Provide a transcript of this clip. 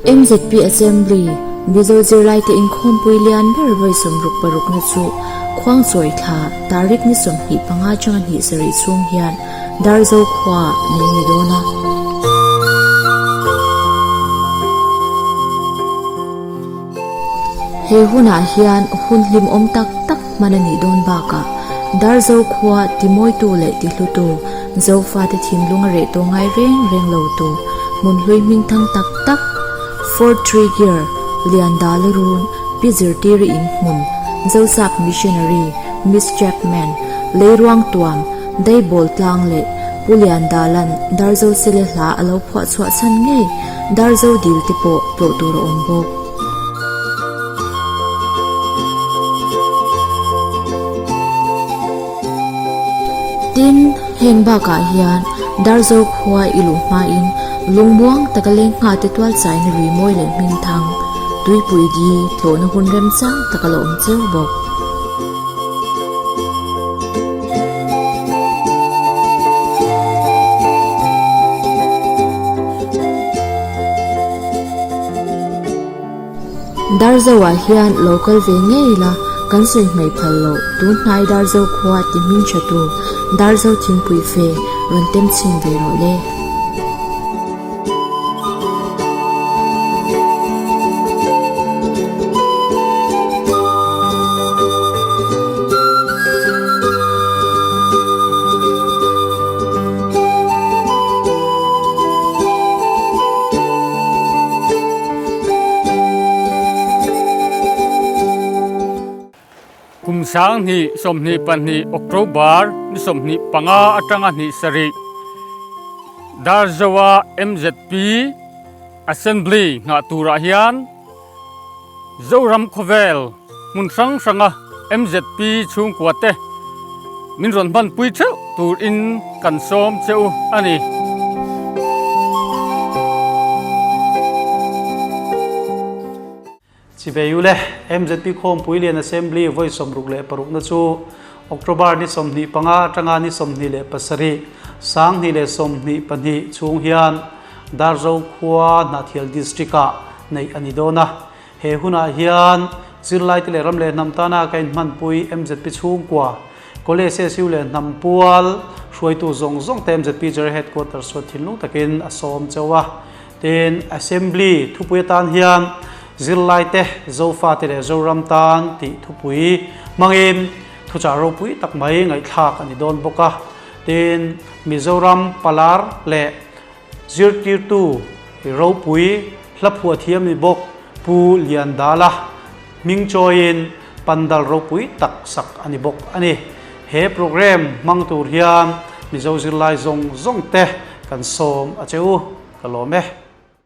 MZP Assembly, Mizo zirlaite inkhawmpui lian ber vawi 66 na chu Khuangchawi thla tarik ni 25 atanga hnih sarih chhung hian Darzo khua nei ni dawn a. He hunah hian hun hlimawm tak tak hman a nih dawn bakah Darzo khua timawitu leh tihlutu Zofate thinlung a reh tawh ngai reng reng lo tu hmun hlui hming thang tak tak Fort Tregear, Liandala Run, Pi Zirtiri in hmun, Zosap Missionary, Miss Chapman, Leiruang Tuam, Daibawl Tlang leh Pu Liandalan Darzo Sele hla a lo phuah chhuah chhan ngei Darzo dil te pawh tlawh tur a awm bawk. Tin, heng bakah hian Darzo khua i luh hmain lungmuang taka leng nghate tual chaina lui mawi leh hming thang, tuipui di tlawhna hun remchang taka la awm cheu bawk. Darzoah hian lo kal ve ngei la, kan sawi hmaih phal loh, tun hnai Darzo khua ti hming tha tu Darzo thingpui fe rawn tem chhin ve rawh le. Kum 2022 October ni 25 atanga hnih sarih Darzoa MZP Assembly nghah turah hian Zoram khawvel hmun hrang hranga MZP chhungkua te min rawn hmanpui theuh turin kan sawm che u a ni. Chibei ule, MZP Khawmpui Lian Assembly vawi 66 na chu October ni 25 atanga ni 27, 2022 chhung hian Darzo khua Hnahthial District-ah neih a ni dawn a. He hunah hian zirlaite leh ram leh hnam tana ka inhmanpui MZP chhungkua, College SU leh hnam pual hruaitu zawng zawng te MZP General Headquarters chuan thinlung takin a sawm chauh a. Tin, Assembly thupui atan hian zirlaite, Zofate leh Zoram tan tih thupui hmangin thuchah ropui tak mai ngaihthlak a ni dawn bawk a. Tin, Mizoram Palar leh zirtirtu ropui hla phuah thiam ni bawk Pu Liandala hming chawiin pandal ropui tak sak a ni bawk a ni. He program hmang tur hian Mizo zirlai zawng zawng te kan sawm a che u. Ka lawm e.